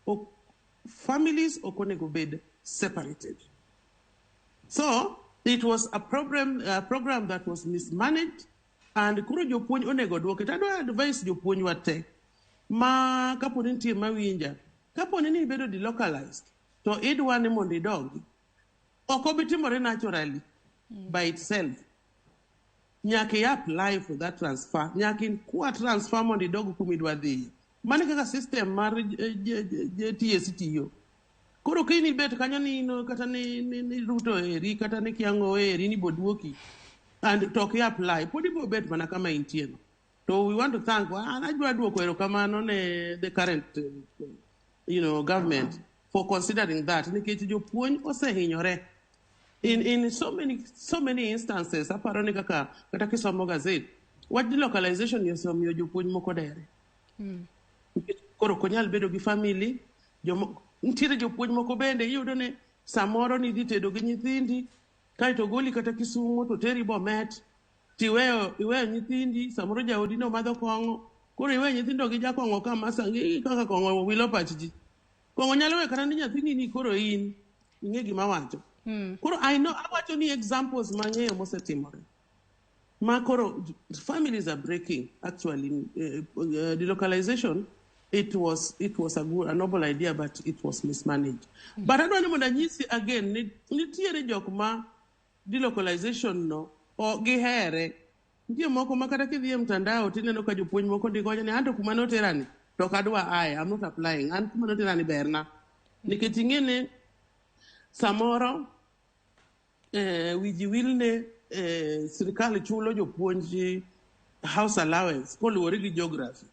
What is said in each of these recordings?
Ok, families ok onego bed separated. So it was a problem, a program that was mismanaged, and koro jopuonj onego duoke. To adwa advise jopuonj wa te ma kapo ni nitie mawinja, kapo ni ibedo delocalized to idwa ni mondo idogi, ok obi timore naturally by itself. Nyaka i apply for that transfer, nyaka ikwa transfer mondo idog kuma idwa dhiye. Mano e kaka system mar TSC tiyo. Koro ka in ibet kanyo ni in kata ni Ruto eri kata ni Kiang'o eri ni boduoki and to ok i apply, pod ibo bet mana kama intie no. To we want to thank, an adwa duoko erokamano ne the current government for considering that, nikech jopuonj osehinyore in so many instances. Aparo ni kaka kata kisomo gazet, wach delocalization ni osemiyo jopuonj moko dere. Nikech koro ok onyal bedo gi family. Nitiere jopuonj moko bende iyudo ni samoro nidhi tedo gi nyithindi kaeto goli kata Kisumo to teri Bomet, tiweyo iweyo nyithindi, samoro jaodi no madho kong'o, koro iweyo nyithindo gi jakong'o kama sangi kaka kong'o wilo pach ji. Kong'o nyalo weyo kata ni nyathini ni koro in ing'e gima wacho. Koro I know, awacho ni examples mang'eyo mosetimore ma koro families are breaking. Actually, delocalization, it was a good, a noble idea, but it was mismanaged. But adwa ni mondo anyisi again ni nitiere jok ma delocalization no o gihere. Nitie moko ma kata kidhi e mtandao tineno ka jopuonj moko ndiko wacho ni anto kuma noterani to ok adwa aye, I'm not applying, an kuma noterani berna, nikech ing'e ni samoro wiji wilne sirikal chulo jopuonj house allowance koluwore gi geography.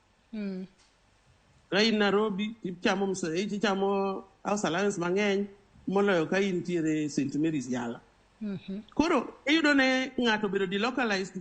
Ka in Nairobi tichamo house allowance mang'eny moloyo ka intiere St Mary's Yala. Koro iyudo ne ng'ato obedo delocalized.